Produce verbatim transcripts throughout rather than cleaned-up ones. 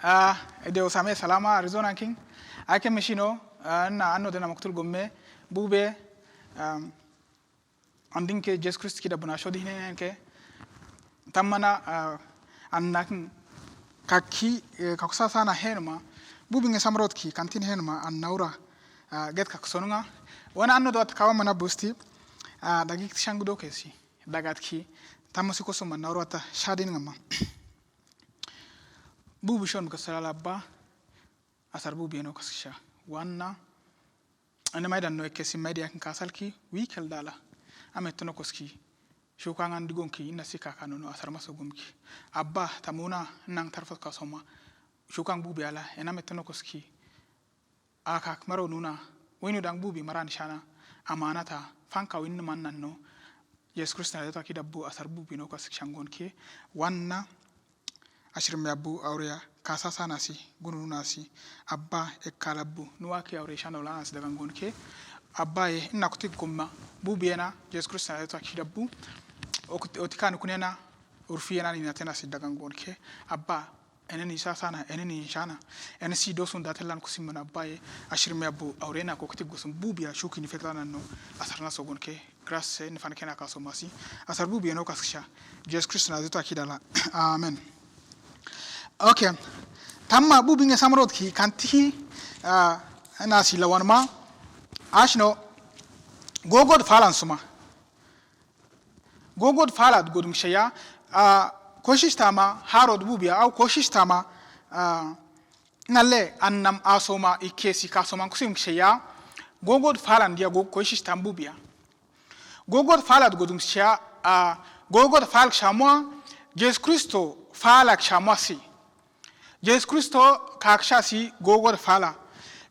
Ah, edeu same salama, Arizona king. Ake mishino, ah, na anno dena maktul gomme, bube, ah, andin ke Jesus Christ ki dabbu na shodine ke. Tammana, ah, anna king kaki, eh, kakusa sana henuma, bubinge samrot ki, kantin henuma, anna ura, ah, get kakusonunga. Wana anno do at kawa mana busti, ah, dagik tishangu do kesi. Dagat ki, tamusi kosuma na ura ta shadin ngama. Bubi shon ka salala abba, asar bubi eno kaskisha. Wanna, ene maidan no ekesi maidi akin kasal ki, wikel dala. Ame tono koski, shuka ngan digon ki, inna sika kanu no asar maso gum ki. Abba, tamuna, nang tarfot kasoma. Shuka bubi ala, ena me tono koski. Akak maro nuna, winu dang bubi maran shana, amanata, fanka winu man nanno, Jesus Christ na deta ki dabbu asar bubi no kaskishangon ke, wanna, ashirme abbu aurea, kasa sana si, gunu nuna si, abba, ekka labbu, nuwa ki aure shano lana si dagangon ke, abba e, inna kuti gumma, bubi ena, Jesus Christ na deta ki dabbu, okut-, otika nukunena, urfi ena ni natena si dagangon ke, abba, Ene ni sasana, ene ni shana. Ene si dosun datelan kusimun abbaye. Ashirme abbu, aurena ko kiti gusun bubiya shuki ni fetana no. Asarna sogon ke. Grace ni fan kena kaso masi. Asar bubiya no kaskisha. Jesus Christ na zuta kidala. Amen. Okay. Tamma bubinge samrot ki kantihi, ah, na si lawan ma. Ashno. Gogod falan suma. Gogod falad godum shaya, ah, koshish tama, harod bubiya, au koshish tama, ah, nale annam asoma ikesi kasoma kusim shaya, gogod falan dia go koshish tam bubiya. Gogod falad godum shaya, ah, gogod fal shamwa, Jesus Kristo fala shamwa si. Jesus Kristo kaksha si gogod fala.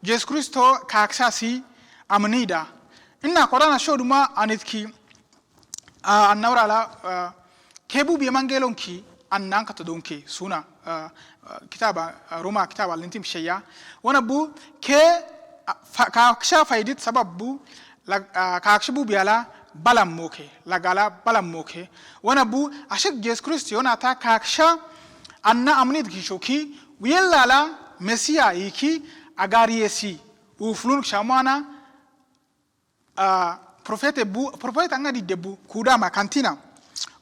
Jesus Kristo kaksha si amnida. Inna kodana shoduma anitki, ah, annaurala, ah, ke bubiya mangelonki annan katodonke suna, ah, ah, kitaba, ah, Roma kitaba lintim sheya. Wana bu ke, ah, fa-, kaksha faidit sabab bu, la, ah, kaksha bubiya la balam moke, lagala balam moke. Wana bu ashek Jesus Kristo yonata kaksha anna amnid ki shoki, wiyella la Mesiya iki agari esi, uflun shamana, ah, profete bu, profete anga di debu, kudama kantina.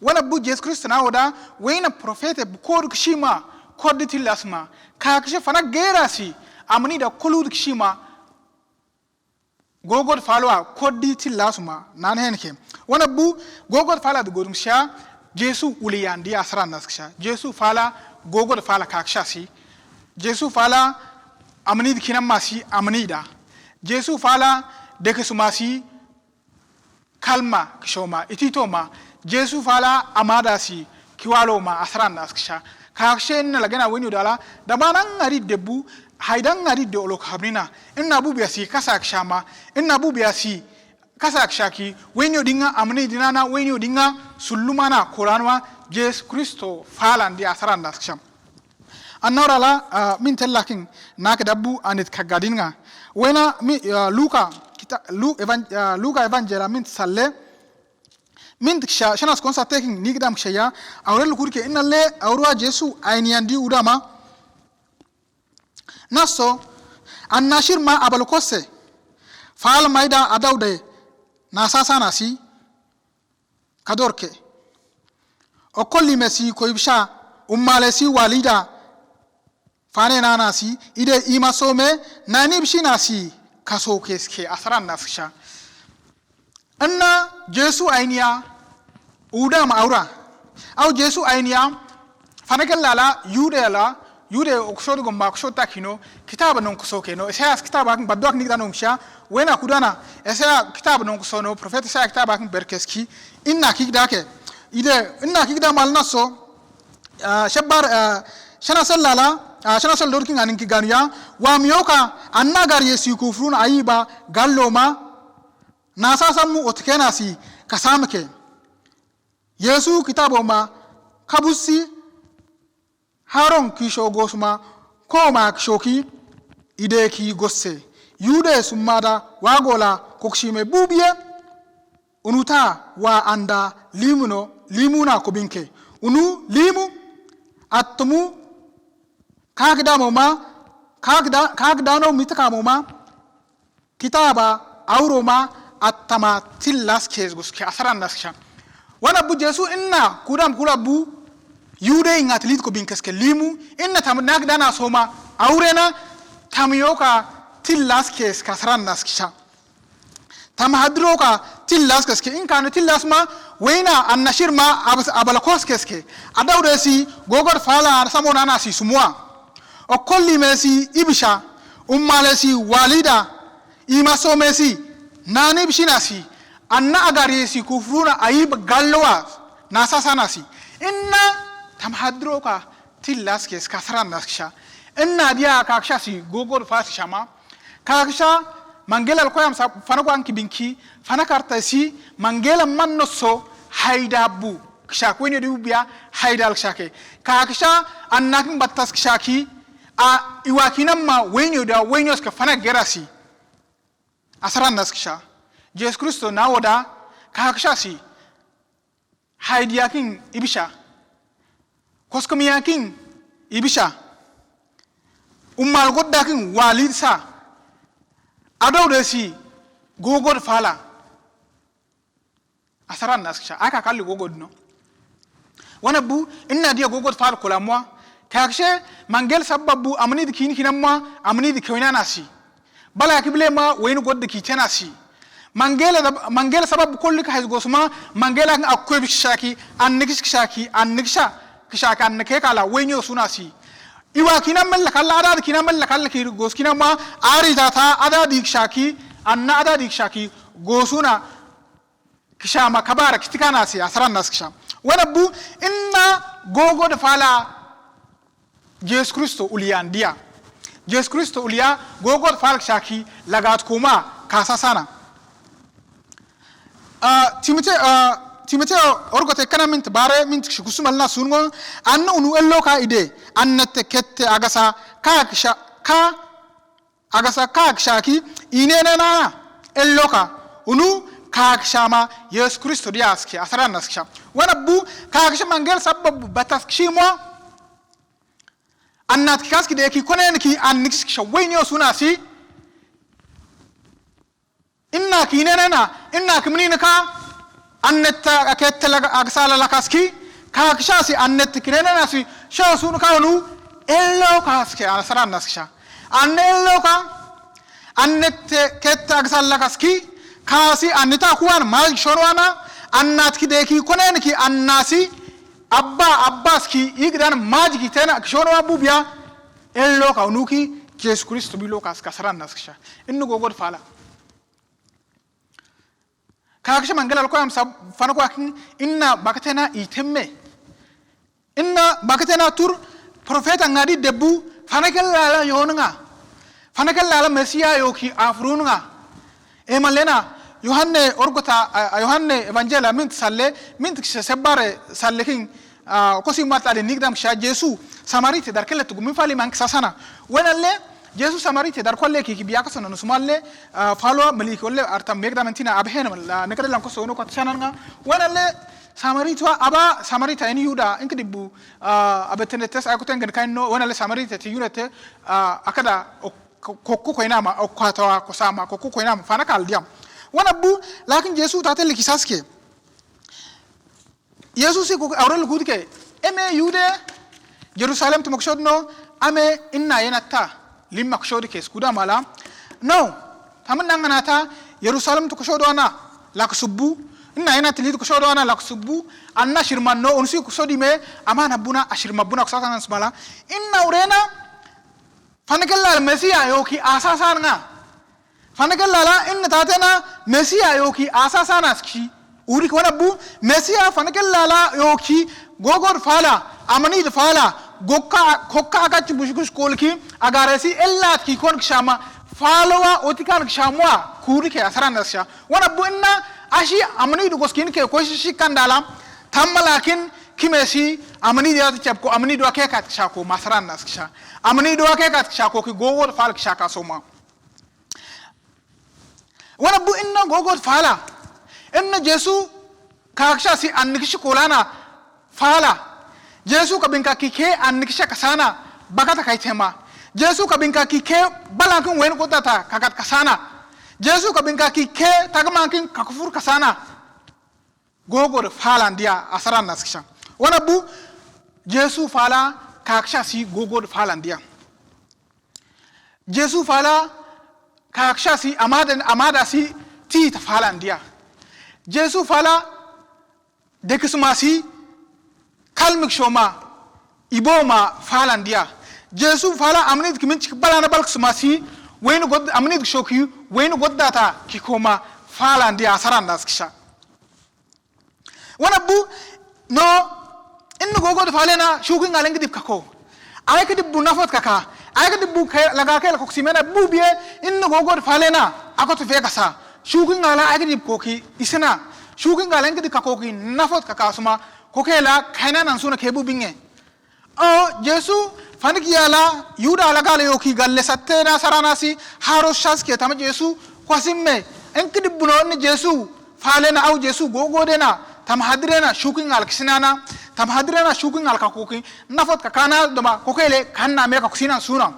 Wana bu Jesus Kristo na oda, wena profete bu kodu kishima, kodu tilasma, kaksha fana gera si, amnida kuludu kishima, Gogod falo a koddi tilla suma nan henke. Wana bu gogod fala du godum sha, Jesu uli yandi asran naskisha. Jesu fala gogod fala kaksha si. Jesu fala amnid kinamma si amnida. Jesu fala deke suma si kalma kishoma, ititoma. Jesu fala amada si kiwaloma asran naskisha. Kakshe inna lagena wenyu dala, damananga di debu, haidanga di de olok habnina. Inna bubiya si kasa kishama, inna bubiya si kasa kishaki, wenyu dinga amni dinana, wenyu dinga sullumana koranwa, Jesus Kristo falan di asran naskisha. Annaurala, ah, min tellakin, nake dabbu anit kagadinga. Wena mi, ah, Luka, kita, Lu-, evan-, ah, Luka Evangela min salle, Min sha-, shanas konsa tekin nikdam shaya, aure lukurke inna le, aurwa Jesu, aini andi udama. Naso, annashir ma abalokose, fal maida adaude, nasasa nasi, kadorke. Okkolime si koibisha, ummale si walida, fane nana si, ide imasome, nani bishina si, kaso keske, asaran naskisha. Inna Jesu ainiya, udam aura. Au Jesu ainiya, fanakel lala, Yude la, Yude okusho du gomma okusho takino, kitaba nonkuso keno, Esayas kitaba kin badduak nikda nonkusha, wena kudana, Esaya kitaba nonkuso no, profeta Esaya kitaba kin berkeski, inna kikdake. Ide, inna kikda malnaso, ah, shebbar, ah, shanasel lala, ah, shanasel dodkin anin kiganu ya, wa miyoka, anna gar yesi kufrun aiba, galloma, nasa sammu otkena si, kasamke. Yesu kitaboma, kabusi, Haron kisho gosuma, koma kishoki, ideki gosse. Yude sumada, wagola, kokshime bubiye, unuta, wa anda, limuno, limuna kobinke. Unu, limu, attumu, kakdamoma, kakda, kakdano mitakamoma, kitaba, auroma, attama, tillas kes goske, asaran naskisha. Wana bu Jesu inna, kudam kula bu, Yude inga tilit kobinkeske limu, inna tam nakdana soma, aurena, tam yoka, tillas keske, asaran naskisha. Tam hadroka, tillas keske, inkana tillas ma, wena, annashir ma, abas-, abalakos keske. Adau desi, gogod fala, samona nasi sumua. Okkolime si ibisha, ummale si walida, imasome si, nani bishina si, anna agari si kufruna aiba gallowa, nasa sana si. Inna tam hadroka tillas keske asaran naskisha. Inna diya kakisha si gogod fala si shama. Kakisha mangela alkoyam sa fana gwanki binki, fana karta si, mangela manno so, haida bu. Kishak wenyo di ubia, haidal kishake. Kakisha annakin battas kishaki, a iwakinamma wenyo da wenyo ska fana gerasi. Asaran naskisha. Jesu Kristo na woda, kakisha si. Haidiyakin ibisha. Koskomiyakin ibisha. Ummal goddakin walid sa. Adau desi gogod fala. Asaran naskisha, aka kalli gogod no. Wana bu, inna diya gogod fal kola mwa. Kakishe, mangel sabab bu, amni di kini kina mwa, amni di kewina nasi. Bala kibile ma, wayini god di kite nasi. Mangel da, mangel sabab bu kolli ka haiz gosuma, mangel akin akwe bishaki, annikish kishaki, annikisha, kishaki, annike kala, wayini osu nasi. Iwa kina mella kalla, adad kina mella kalla ki gos kina ma, ari tata, adad ikishaki, anna adad ikishaki, gosuna, kishama kabara kitikana si asaran naskisha. Wana bu inna gogod fala Jesu Kristo uliyan diya. Jesu Kristo uliya gogod fala kishaki lagat kuma kasasana. Ah, Timoteo, ah, Timoteo orgote kana minti bare minti kishi kusumal na sungo anna unu ello ka ide anna te kette agasa ka kisha ka Agasa kakishaki, inenena, elloka, unu, kakishama, Yesu Kristo diya aski, asaran naskisha. Wana bu, kakisha mangel sabab bataskishimo, annat kikaski deki konenki, annikiskisha, wayini osu nasi. Inna kinenena, inna kimninika, Annette kette laga, agasa lakaski, kakishasi annette kinenena si, sha osu nuka unu, elloka aski, asaran naskisha. Anne elloka, annette kette agasa lakaski, kasi annita kuwan, maj shonwana, annat ki deki konenki annasi, abba, abbaski, igdan maj kitena, kishonwa bubia, elloka unuki, Yesu Kristo bi loka aski, asaran naskisha. Innu gogod fala. Kakisha mangela alkoyam sab fana ko akin inna bakatena itemme. Inna bakatena tur profeta ngadi debbu fana kella la yonunga. Fana kella la Mesiya yoki afurununga. E malena Yohanne orgota, a, a Yohanne Evangelia minti salle, minti kise sebbare salle kin, ah, kosi mata de nikdam kisha Jesu, Samarite dar kelle tugu min fali man kisasana. Wenalle, Jesu Samarite dar kolle ki, ki biya kasana nusumalle, ah, falo maliki olle artam mekdam entina abhen mal, ah, nekade lan koso no kot sananga. Wenalle, Samarite wa aba, Samarite ini Yuda, inki dibbu, ah, abetene tes ay koten gen kain no, wenalle Samarite te Yuda te, ah, akada, ok, ko, ko, ko inama, ok, kwatawa, kosama, ko, ko, ko inama, fana kal diam. Wana bu, lakin Jesu tate liki saske. Yesusi ko awren lukuudike, eme yude Jerusalem ti makshodno, ame inna yena ta limma kushodike skuda mala. No, taman nangana ta Jerusalem ti kushodo ana laksubbu, inna yena ti lid kushodo ana laksubbu, anna ashirmanno, unsi kushodime, aman abbuna ashirmabbuna kusasanan sumala. Inna urena, fanakella Mesiya yoki asasanga. Fanakella la inna tatena Mesiya yoki asasana ski. Urik wana bu Mesiya fanakella la yoki gogod fala, amanid fala, gokka, kokka akach bushkush kolki, agaresi ellat ki kon kshama, falowa otikan kshamwa, kurike asaran nasha. Wana bu inna ashi amanid goskin ke koshishi kandala, tamalakin kimesi amanid ya chapko, amanid wa kekat shako, masaran naskisha. Amanid wa kekat shako ki gogod fal kshaka soma. Wana bu inna gogod fala. Inna Jesu kaksha si annikishi kolana fala. Jesu kabinka kike annikisha kasana bakata kaitema. Jesu kabinka kike balakin wen kodata kakat kasana. Jesu kabinka kike tagmankin kakufur kasana. Gogod fala andia asaran naskisha. Wana bu Jesu fala kaksha si gogod fala andia. Jesu fala kaksha si amada, amada si tita fala andia. Jesu fala dekisuma si kalmik shoma iboma fala andia. Jesu fala amanid kiminchik balana balksuma si wenu god, amanid shoki wenu goddata kikoma fala andia asaran naskisha. Wana bu no, inna gogod falena shukin ngalen kidip kako. Ay kidip bu nafot kaka. Ay kidip bu ke, laga ke lakok simena bu biye inna gogod falena. Akot fe kasa. Shukin ngala ay kidip koki isena. Shukin ngalen kidip kakoki nafot kaka suma. Kokela kaina nan suna ke bu binge. O, Jesu, fanik yala, Yuda lagala yoki galle satte na sarana si, haro shas ke tama Jesu, kwasimme, en kidip buno ni Jesu, falena au Jesu, gogodena, tama hadirena, shukin ngal kisinana, tama hadirena, shukin ngal kakoki, nafot kakana, doma, kokele, kanna me kakusina suna.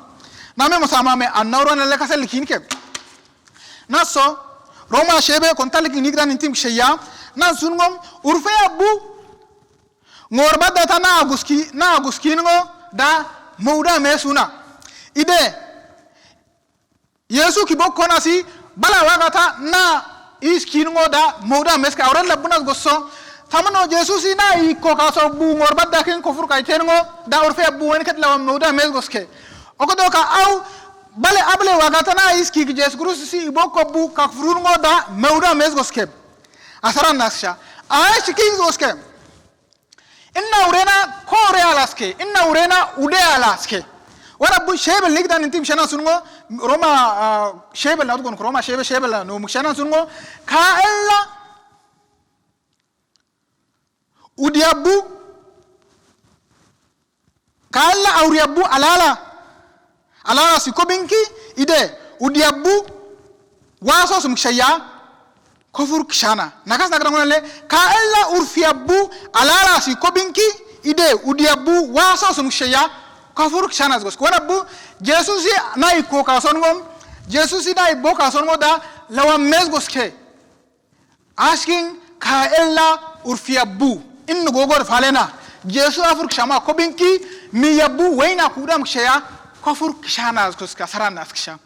Name masama me, annauro na leka sa likin ke. Naso, Roma shebe, konta likin nikdan intim sheya, nan sun ngom, urfe abu, Ngor badda ta na aguski, na aguskin ngo da mawda mesuna. Ide, Yesu ki bok kona si, bala waga ta na iskin ngo da mawda meske, awren labunas gosso. Tamano Jesu si na iko kaso bu ngor badda kin kofur kaiten ngo, da urfe bu wen ket lawan mawda mes goske. Okodo ka au, bale able waga ta na iski ki Jesu Kristu si ibok ko bu kakfurun ngo da mawda mes goske. Asaran naskisha. Ai sikin goske. Inna urena kore alaske, inna urena ude alaske. Wana bu shebel nikdan intim shana sungo, Roma, ah, shebel na udgon, Roma shebe, shebel na no muk shana sungo, ka ella udiabu, ka ella auriabu alala. Alala si kobinki, ide, udiabu, waso sumkishaya, kofur kishana. Nakas nakana ngona le, ka ella urfiabu, alala si kobinki, ide, udiabu, waso sumkishaya, kofur kishana zgos. Kona bu, Jesu si na iko kason ngom, Jesu si na ibo kason ngo da, lawan mes goske. Asking ka ella urfiabu. Innu gogor falena. Jesu afur kishama kobinki miyabu wena kudam kishaya kofur kishana kuska sarana skisha.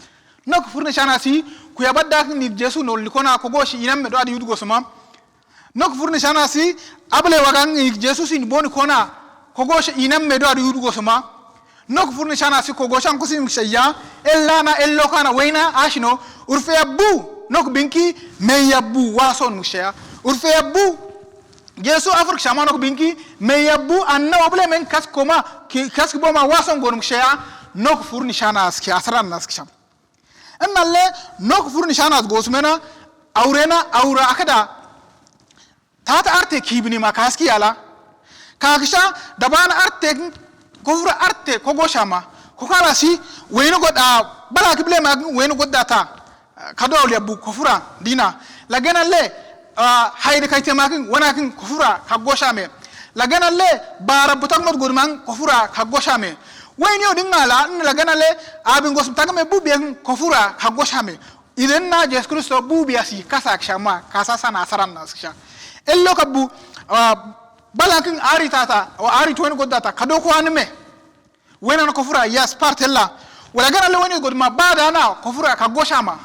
Nok furni shana si kuyabadda ni Jesu no likona kogoshi inam me do adi yud gosuma. Nok furni shana si able wagang ni Jesu si ni boni kona kogoshi inam me do adi yud gosuma. Nok furni shana si kogoshan kusin shaya, ella na ello kana wena ashino, urfe abu, nok binki, mei abu, wason mushaya. Urfe abu, Jesu afur kishama nok binki, mei abu, anna wabule men kas koma, ki, kas kiboma wason gon mushaya, nok furni shana aski, asaran aski sham. Emalle, nok furni shana gosumena, aurena, aura akada, Tata arte kibini ma kaski yala. Kakisha daban arte kofura arte kogoshama. Kokala si wenu god a bala kible ma wenu god data. Kado aulia bu kofura dina. Lagena le, ah, haide kaite makin wanakin kofura kagoshame. Lagena le bara butak not godman kofura kagoshame. Wenu odingala lagena le abin gosum takame bu biakin kofura kagoshame. Iden na Jesu Kristo bu biasi kasa kishama kasa sana asaran na skisha. Ello kabu, ah, Balakin ari tata, o ari tuwen godata, kado kuanime. Wena na kofura yas partella. Wala gana le weni godma bada na kofura ka goshama.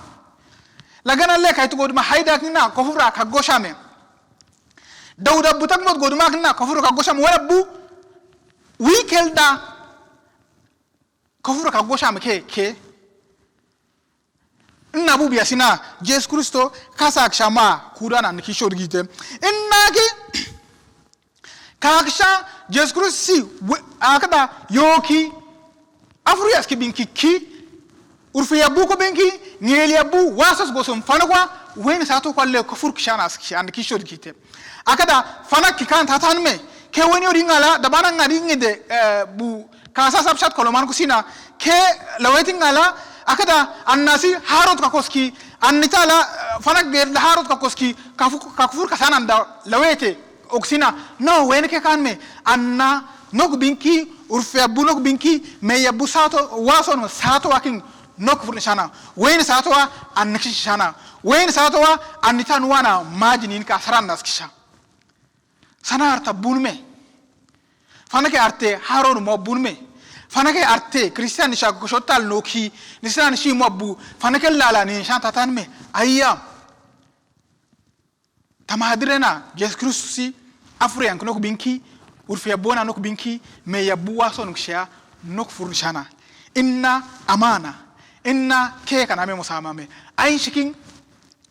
La gana le kaitu godma haida kina kofura ka goshame. Dauda butak mot godma kina kofura ka goshame. Wala bu wikel da kofura ka goshame ke, ke. Nna bubiya sina, Jesu Kristo, kasa kishama, kuda na niki shodgite. Nna ki, kakisha, Jesu Kristo si, we, akada, yoki, afuri aski binki ki, urfi yabu ko binki, ngeli yabu, wasas gosom fana kwa, wen sato kwa le kofur kishana aski, an ki shodgite. Akada, fana kikan tatan me, ke wen yo ringala, dabana ngari ngede, eh, bu, kasa sabshat koloman kusina, ke laweti ngala, akada, annasi harot ka koski, annitala, eh, fana ged harot ka koski, kafu-, kakufur kasanan da, lawete, oksina, no, wen ke kan me, anna, nok binki, urfi yabu nok binki, me yabu sato, wason sato akin, nok fur nishana, wen sato a, annik shana, wen sato a, annitan wana, majinin ka saran naskisha. Sana arte abunme. Fana ke arte haron mo abunme. Fana ke arte Kristian nisha ko shotal noki. Nisha nishi mo abu. Fana ke lala nisha tatanme. Aya. Tamadirena Jesu Kristo si afuri anki nok binki. Urfi yabu na nok binki. Me yabu waso nok shia. Nok fur nishana. Inna amana. Inna ke kaname mo samame. Ain shikin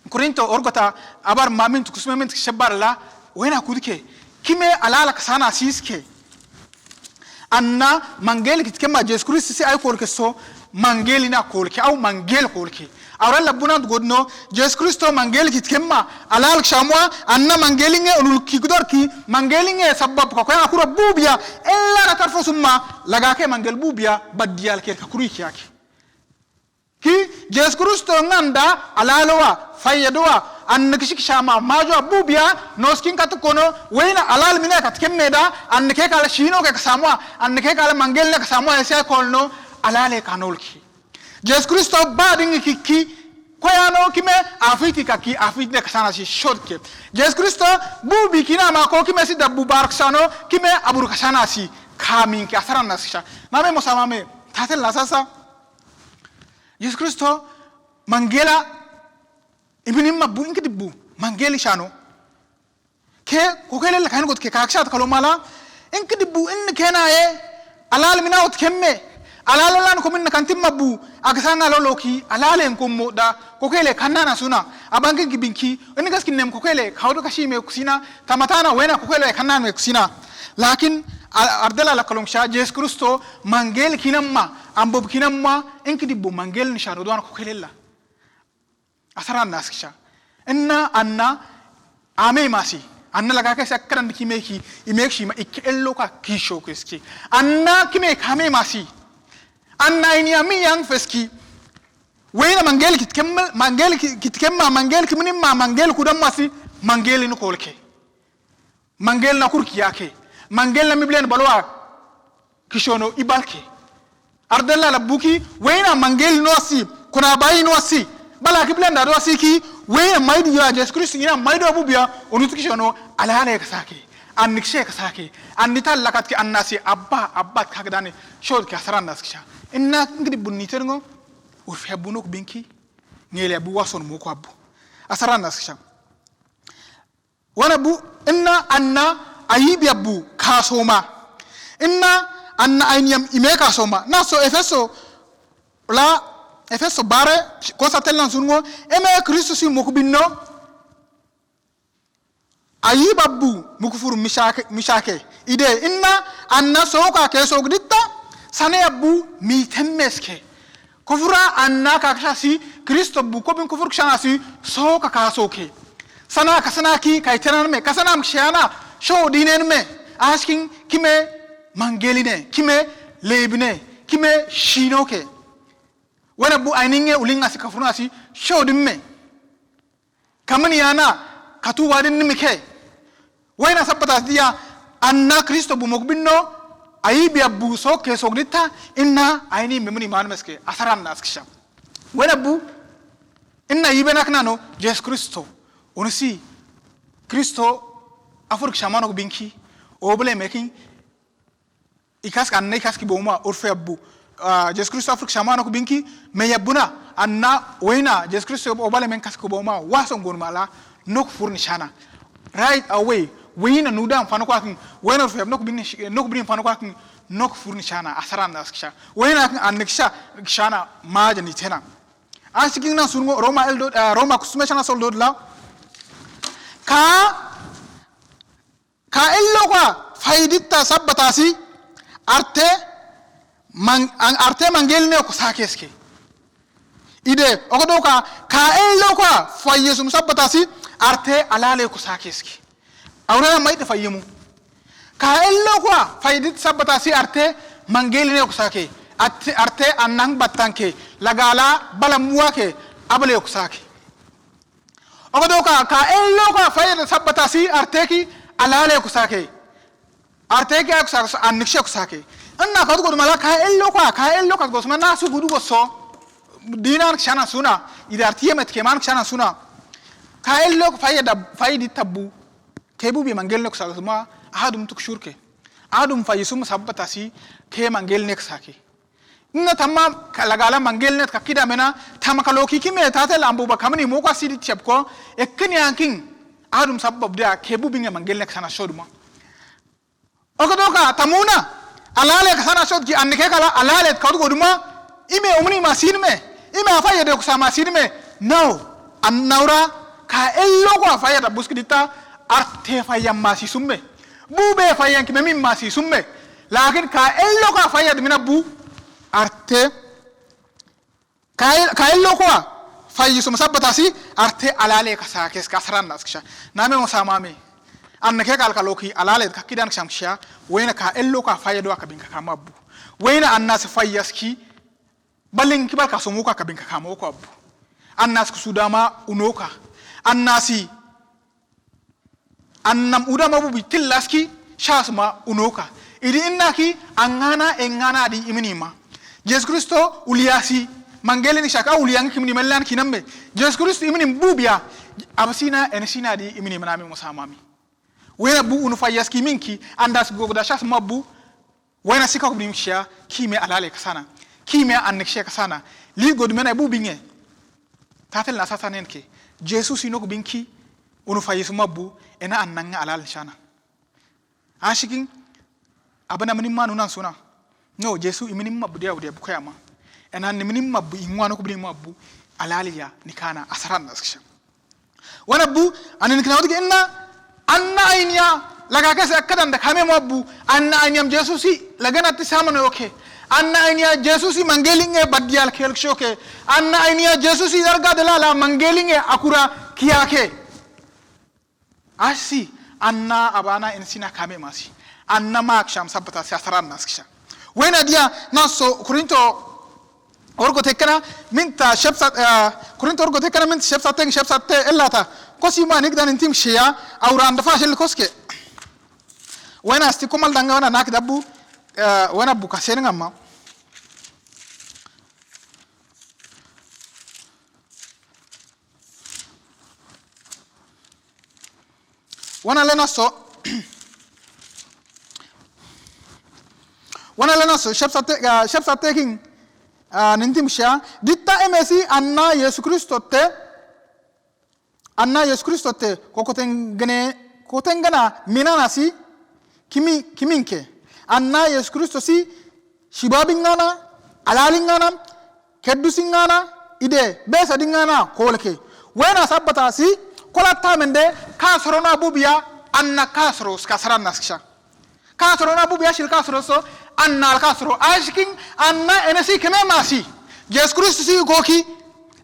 Korinto orgota abar mamin tukusmemin tukishe barla wena kudke. Kime alala kasana siske. Anna mangeli kitkemma Jesu Kristo si ay kolke so mangeli na kolke au mangel kolke. Awra labuna godno Jesu Kristo mangeli kitkemma alala kshamwa anna mangeli nge unul kikudorki mangeli nge sabab ka kwena kura bubia ella na tarfo summa lagake mangel bubia badiyal ker ka kuri kiake. Ki Jesu Kristo nganda alalowa, fayadowa, annikishi kishama, majowa, bubia, noskin katukono, wena alal mina katkemmeda, annike kala shino ke kasamwa, annike kala mangel na kasamwa, ese kolno, alale kanolki. Jesu Kristo bading kiki, koyano kime, afiti kaki, afiti ne kasana si shodke. Jesu Kristo, bubi kina mako kime si dabu bar kasano, kime abur kasana si, kamin ke asaran nasisha. Mame mo samame, tatel nasasa. Yesu Kristo, mangela, imini mabbu, inki dibbu, mangeli shano. Ke, kokele la kain kot ke kakshat kalo mala, inki dibbu, in kena e, alal mina ot kemme, alal lan komin kantim mabbu, aksanga loloki, alal en kommo da, kokele kanana suna, abanki gibinki, in gaskin nem kokele, kaudo kashi me kusina, tamatana wena kokele kanana me kusina. Lakin, a-, ardela la kalong sha, Yesu Kristo, mangel kinamma, ambub kinamma, inki dibbu mangel ni shano duwan kokelela. Asaran naskisha. Inna, anna, ame masi. Anna lagake si akkadan kime ki, imek shima, ikke ello ka kisho keski. Anna kime kame masi. Anna ini ami yang feski. Wena mangel kitkemma, mangel ki-, kitkemma, mangel kiminimma, mangel kudamma si, mangel inu kolke. Mangel na kurki yake. Mangel na miblen balwa. Kishono ibalke. Ardella la buki, wena mangel no asi, kuna bai no asi. Bala ki blen da do asi ki, wena maidi ya Jesu Kristo ina maido bubia, onutu kishono, alale kasake. Annikshe kasake. Annital lakat ki annasi, abba, abba kakdane, shod ki asaran naskisha. Inna ngidi bunni terngo, urfe bunuk binki, ngele abu wason moko abu. Asaran naskisha. Wana bu, inna anna ayibi abu kasoma. Inna anna ainiyam ime kasoma. Na so Efeso la, Efeso bare, kosa tellan sungo, eme Kristo si mukubinno. Ayibi abu mukufur mishake, mishake. Ide, inna anna soka ke sogditta, sane abu mitemmeske. Kofura anna kakisha si, Kristo bu kobin kofur kishana si, soka kasoke. Sana kasana ki, kaitenan me, kasana mkishana, sho dinen me, asking kime mangeline, kime lebine, kime shinoke. Wena bu aininge ulinga si kafurna si, sho dimme. Kamani yana, katu wadin nimike. Wena sapata dia, anna Kristo bu mukbinno, ayibi abu soke sogdita, inna aini memuni manmeske, asaran naskisha. Wena bu, inna ibe naknano, Jesu Kristo. Unisi, Kristo, afur kishamano binki. Obaleme kin, ikaski, anna ikaski boma, urfe abbu. Ah, Jesus Kristo afrik shamana ku binki, me yabuna, anna, wena, Jesus Kristo obaleme ikaski boma, wason gon mala, nok furni shana. Right away, wena nuda fano kwa kin, wena urfe ab nok bin, nok bin fano kwa kin, nok furni shana, asaran naskisha. Wena kin, annikisha, kishana, maja ni tena. Asikin na sungo, Roma el dot, ah, Roma kusume shana sol dot la. Ka, ka ello kwa, fayidita sabbatasi, arte, man-, an-, arte mangel ne ko sakeske. Ide, okodoka, ka ello kwa, fayyesum sabbatasi, arte alale ko sakeske. Awra maite fayyimu. Ka ello kwa, fayidit sabbatasi arte, mangel ne ko sake. Arte, arte annan battanke, lagala, bala muwake, abale ko sake. Okodoka, ka ello kwa, fayida sabbatasi, arte ki, alale ko sake. Arte ki, ko sake, annikshe ko sake. Anna kadu godu mala, ka ello kwa, ka ello kwa, gosma na su gudu goso. Dinan kishana suna, ida arte yemet keman kishana suna. Ka ello kwa, fayida, fayidi tabbu. Ke bubi mangel ne ko sake suma, adum tuk shurke. Adum fayyisum sabbatasi, ke mangel ne ko sake. Inna tamma ka lagala mangel ne ka kida mena, tamma ka loki kime tatel ambu ba kamani moko asidi tiyab ko, ekkeni ankin, adum sabab dia, ke bubi nge mangel ne ka sana shoduma. Okodoka, tamuna, alale ka sana shod ki annike kala, alale ka udu goduma, ime umuni masin me, ime afayede kusa masin me, no, annaura, ka ello ko afayada buskidita, arte fayan masi summe. Bu be fayan ki memin masi summe. Lakin ka ello ko afayada mina bu, arte, ka el-, ka ello ko a, fayi sum sabbatasi, arte alale ka sa kes ka saran nas kisha. Name mo samami. Anna ke kal kaloki alale ka kidan kisham kisha, wena ka ello ko afayado akabin ka kama bu. Wena anna si fayaski, Balin ki bal ka somu ka kabin ka kamo ko abu. Annas ku sudama unoka. Annasi. Annam udama bubi tillaski shasuma unoka. Idi innaki angana engana di iminima. Jesus Kristo uliyasi. Mangeli ni shaka uliyangi kimini mellan kinamme. Jesus Kristo iminim bubia. Abasina enesina di iminima nami musamami. Wena bu unu fayaski minki, andas gogda shasuma bu, wena sika kubni msha, kime alale kasana. Kime annikshe kasana. Li godmena bu binge. Tatel na sasa nenke. Jesus ino kubinki, unu fayisuma bu, ena annanga alal shana. Ashikin, abana mini manu nan suna. No, Jesus imini mabu dia udia bukoyama. Ena ni mini mabu ingwano kubni mabu, alali ya, nikana, asaran naskisha. Wana bu, anin kina wadi inna, anna ainya, laga kese akkadan da kame mo abu, anna ainya Jesusi, laga nati sama no yoke. Anna ainya Jesusi mangelinge badial kelkshoke. Anna ainya Jesusi darga dalala mangelinge akura kiyake. Asi, anna abana ensina kame masi. Anna maksham sabbata si asaran naskisha. Wena dia, naso, Korinto, Orgo tekkena minta shepsat, eh, Korinto orgo tekkena minta shepsat teng shepsat te ellata. Kosi ma nik dan intim shea, aura anda fa shel koske. Wena asti komal danga wena nak dabu, eh, wena buka sening amma. Wana lena so. Wana lena so, shepsat te, ah, shepsat te king, ah, nintim shea. Ditta emesi anna Yesu Kristo te, anna Yesu Kristo te, kokotengene, kotengena minanasi, kimi, kiminke. Anna Yesu Kristo si, Shibabin ngana, alalin ngana, kedusin ngana, ide, besadin ngana, kolke. Wena sabbata si, kola tamende, kasoro na bubia, anna kasoro, ska saran naskisha. Kasoro na bubia, shil kasoro so, anna al kasoro. Ashikin, anna enesi keme masi. Jesus Kristo si koki,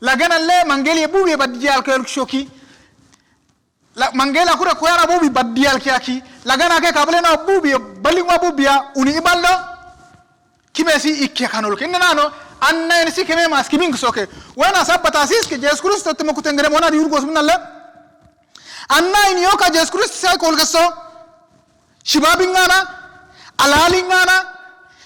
lagana le mangeli bubia badial ke shoki. La, mangela kura kuyara bubi badial kiaki. Lagana ke kabale na bubi, balingwa bubia, uni ibaldo. Kimesi ikke kanol ke. Inna nano, anna enesi keme mas kimin kusoke. Wena sabbata siske, Jesus Kristo te mokutengere mona di urgos munale. Anna ini yoka Jesus Kristo sai kolkeso. Shibabin ngana, alalin ngana,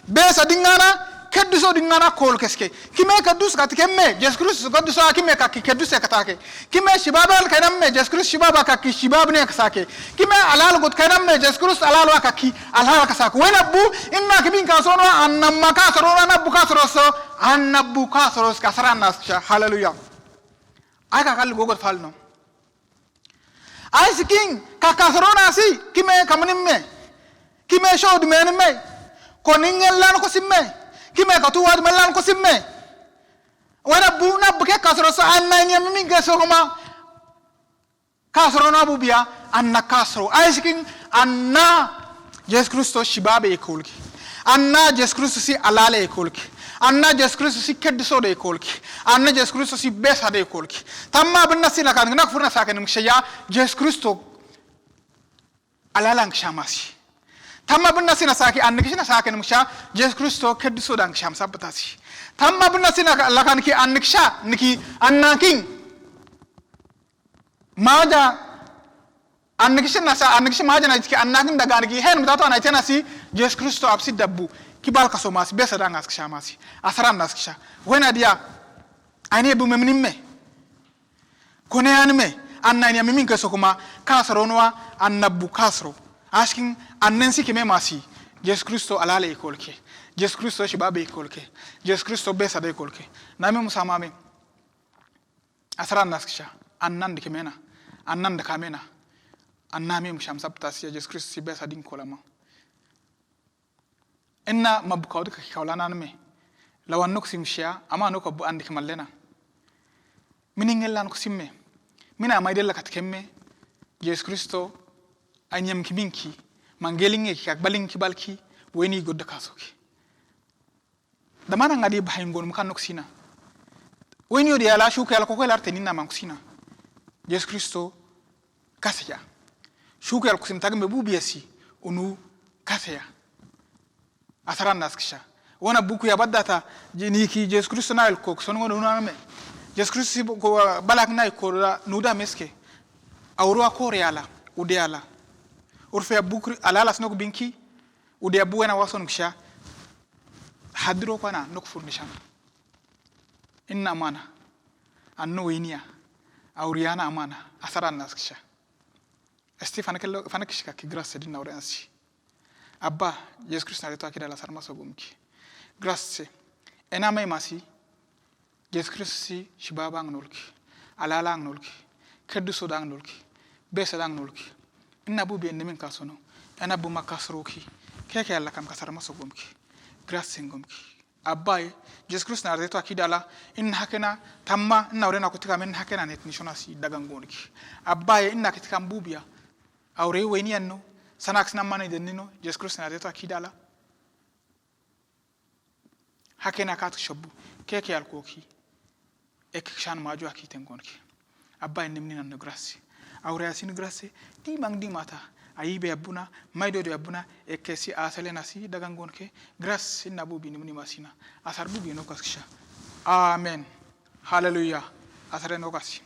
besadin ngana, kedduso dingan a koolke eske. Kime keddus ka ti kemme, Jesus Kristus kedduso a kime kakki kedduse ka taake. Kime shibab al ka inamme, Jesus Kristus shibab a kakki shibabne ka saake. Kime alal got ka inamme, Jesus Kristus alal wa kakki alal ka saake. Wena bu, inna kibin ka sono, anna ma ka sono, anna bu ka sono so, anna bu ka sono so, ka saran nas kisha. Hallelujah. Ai ka kal gogot falno. Ai sikin, ka, ka sorona si, kime kamnimme, kime shodmenimme, koningen lan kosimme, kime katuwadmen lan kosimme. Wena bu na buke ka soro so anna ini amimin ke so kuma. Ka sorona bu biya, anna ka soro. Ai sikin, anna Jesus Kristus shibabe e koolke. Anna Jesus Kristus si alale e koolke. Anna Jesus Kristus si keddusode e koolke. Anna Jesus Kristus si besade e koolke. Tamma binna si nakan, nak furna saken msha ya, Jesus Kristus alala ngisha masi. Tamma binna si na saki, anna kishi na saken msha, Jesus Kristus keddusode ngisha masa batasi. Tamma binna si na lakan ki anna kisha, niki anna kin. Maja, anna kishi na sa, anna kishi maja na itike, anna kin dagan ki, hen mutatu anna itena si, Jesus Kristus apsi dabbu, ki bal ka so masi, besa dangas kisha masi, asaran nas kisha. Wena diya, aine bu memnimme, kone anime, anna ini amimin ke so kuma, ka soro nua, anna bu ka soro. Askin, annen si kime masi, Jesus Kristus alale e koolke, Jesus Kristus shibabe e koolke, Jesus Kristus besade e koolke. Nami musamame. Asaran nas kisha, annan dikemena, annan dikamena, anna mi msha masa batasi ya Jesus Kristus si besa din kolama. Inna mabbu kawdi ka kikawla nanme, lawan nuk si msha, ama nuk abbu an dikemallena. Minin ngen lan kusimme, mina maidel la katikemme, Jesus Kristus, anyam kiminki, mangelinge ki kakbalin ki balki, weni godda kasoki. Damana ngadi bahain gon mukan nuk sina. Weni odi ala shuku ala koko ala arteni na man kusina. Jesus Kristus kaseya. Shuku ala kusim tagme bu biasi unu kaseya. Asaran nas kisha. Wana buku ya baddata niki Jesus Kristus na el kok son unu name. Jesus Kristus balak na el kora nuda meske. Auru akore ala, ude ala. Urfe buku ala ala snok binki. Ude abu wena wason kisha. Hadiro kwana nuk furnishan. Inna amana. Annu winiya. Auriyana amana. Asaran nas kisha. Esti fanakelo, fanakishika ki grace din aure ansi. Abba, Jesus Kristus na reto akida la sarma sogumki. Grace. Ena mai masi. Jesus Kristus si shibaba ngnolki, alala ngnolki, kedduso da ngnolki, besa da ngnolki. Inna bubi ennemin kasono, ena buma kasroki, keke alakam kasarma sogomki, grace ngomki. Abbaye, Jesus Kristus na reto akida la, inna hakena, tamma, inna aure na kutika men hakena net nishona si dagangonki. Abbaye, inna kitikam bubiya, aure weni anno, sanak sinamani dennino, Jesus Kristus na reto akida la. Hakena katu shobu, keke alkoki, ek kishan maju aki tengonki. Abba ennemni nanno grace. Aure asin grace, di mang di mata, ayi be abuna, mai do do abuna, ek kesi asele nasi dagangonke, grace inna bubi ennemni masina. Asar bubi no kaskisha. Amen. Hallelujah. Asare no kasi.